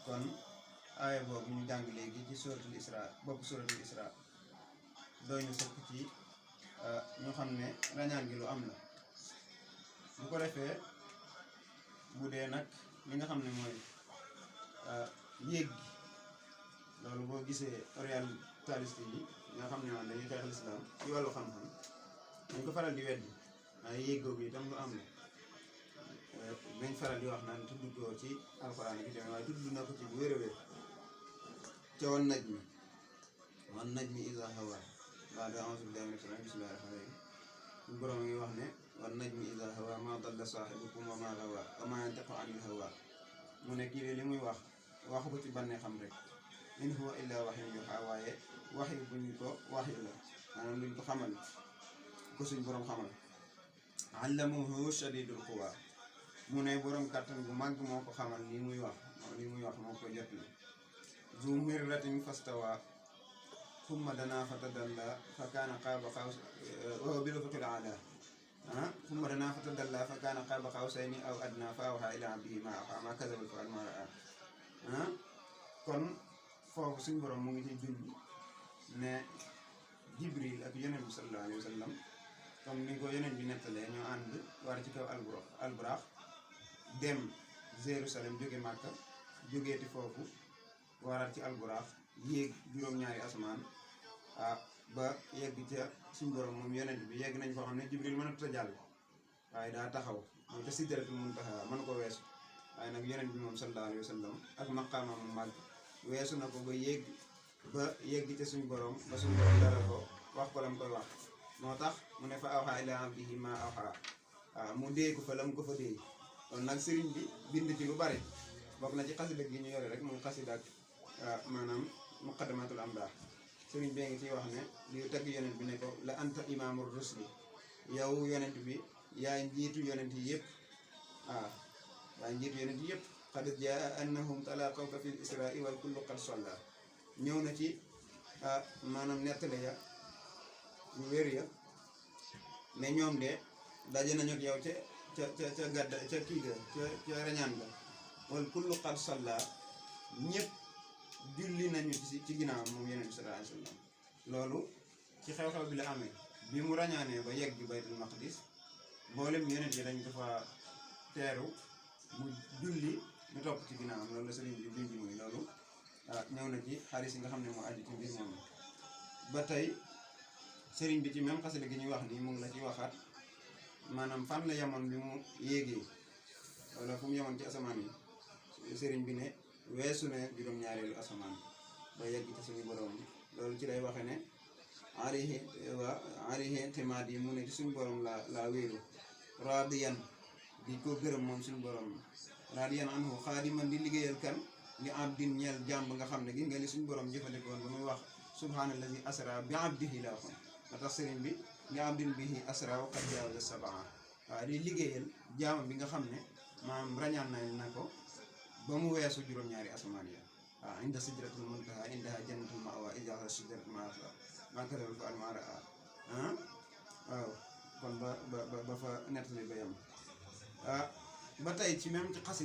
kon aaya boobu ñu jàng léegi ci suratul isra bopp suratul isra doy ñu sëkk ci ñu xam ne rañaan gi lu am la bu ko defee bu dee nag li nga xam ne mooy yéeg gi loolu boo gisee orientaliste yi nga xam ne man dañuy xeex lislaam ci wàllu xam-xam dañ ko faral di weddi waaye yéeg googu itam lu am la dañ faral di wax naan tudd ko ci alxuraan ak itam waaye tudd na ko ci bu wér a wér ca wan naj mi iza hawa baada a'uuzu billahi mina shaytaani bismillahi rahmaani rahiim suñu borom ngi wax ne wan najmi iza hawa ma dalla saahibukum wa ma gawa wa ma yantiqu anil hawa mu ne kii de li muy wax waxu ko ci bànnee xam rek in huwa illa wahyun yuuhaa waaye waxyu buñ ko waxyu la maanaam luñ ko xamal ko suñ borom xamal allamahu shadidul quwa mu ne borom kàttan bu màgg moo ko xamal li muy wax moo ko jot li zu mirratin fastawa thumma danaa fatadalla fa kaana qaaba wa huwa bil ufuqil a'laa thumma danaa fatadalla fa kaana qaaba qawsayni aw adnaa fa awhaa ilaa abdihi maa awhaa maa kazaba al-fu'aadu maa ra'aa kon foofu suñu borom mu ngi ci junj ne Jibril ak yonent bi sallallahu alayhi wa sallam comme ni ko yonent bi nettalee ñoo ànd war ci kaw alburaax dem Jérusalem jóge Màkka jógeeti foofu waral ci alburaax yéeg juróom-ñaari asamaan ba yegg ca suñu borom moom yonent bi yegg nañ foo xam ne Jibril mënatut a jàll waaye daa taxaw mooy te sidratul muntaha mën ko weesu waaye nag yonent bi moom sallallahu alayhi wa sallam ak maqaamam mu màgg weesu na ko ba yegg ca suñu borom ba suñu borom dara ko wax ko lam koy wax moo tax mu ne fa awhaa ilaa abdihi maa awhaa mu dee ko fa lam ko fa dee kon nag sëriñ bi bind ci lu bari bokk na ci xasida gi ñu yore rek muy xasida ak maanaam muqaddamatul amdaax sëriñ bee ngi ciy wax ne li tagg yonent bi ne ko la anta imaamur rusli yow yonent bi yaay njiitu yonent yi yëpp yaay njiitu yonent yi yëpp qad jaa annahum talaqawka fil isra'i wal kullu qad salla ñëw na ci maanaam nettale ya yu wér ya ne ñoom de daje nañu ak yow ca gàdda ca kii ga ca rañaan ga wal kullu qad salla ñëpp julli nañu ci ginnaaw moom yonent bi sallallahu alayhi wa sallam loolu ci xew-xew bi la amee bi mu rañaanee ba yegg baytul maqdis mboolem yonent yi dañ ko fa teeru mu julli ñu topp ci ginnaawam loolu la sëriñ bi junj muy loolu ñëw na ci xaris yi nga xam ne moo aju ci mbir moom ba tey sëriñ bi ci même xasida gi ñuy wax nii mu ngi la ci waxaat maanaam fan la yemoon bi mu yéegee wala fu mu yemoon ci asamaan yi sëriñ bi ne weesu ne juróom-ñaareelu asamaan ba yegg ci suñu borom loolu ci lay waxe ne arihi timaat yi mu ne ci suñu borom la wéeru radiyan di ko gërëm moom suñu borom radiyan anhu xaadiman di liggéeyal kan li abdin ñeel jàmb nga xam ne gi nga li suñu borom jëfandikoon ba muy wax subhaanallazi asra bi abdihi la waxoon ba tax sëriñ bi li abdin bihi asra wa qad jaawaza sabaa waaw di liggéeyal jaam bi nga xam ne maam rañaan na ko ba mu weesu juróom-ñaari asamaan ya waaw inda sidratul muntaha indaha jannatul ma'wa iza sidratul ma'wa maa kazaba al-fu'aadu maa ra'aa waaw kon ba fa nettali ba yem ba tey ci même ci xasida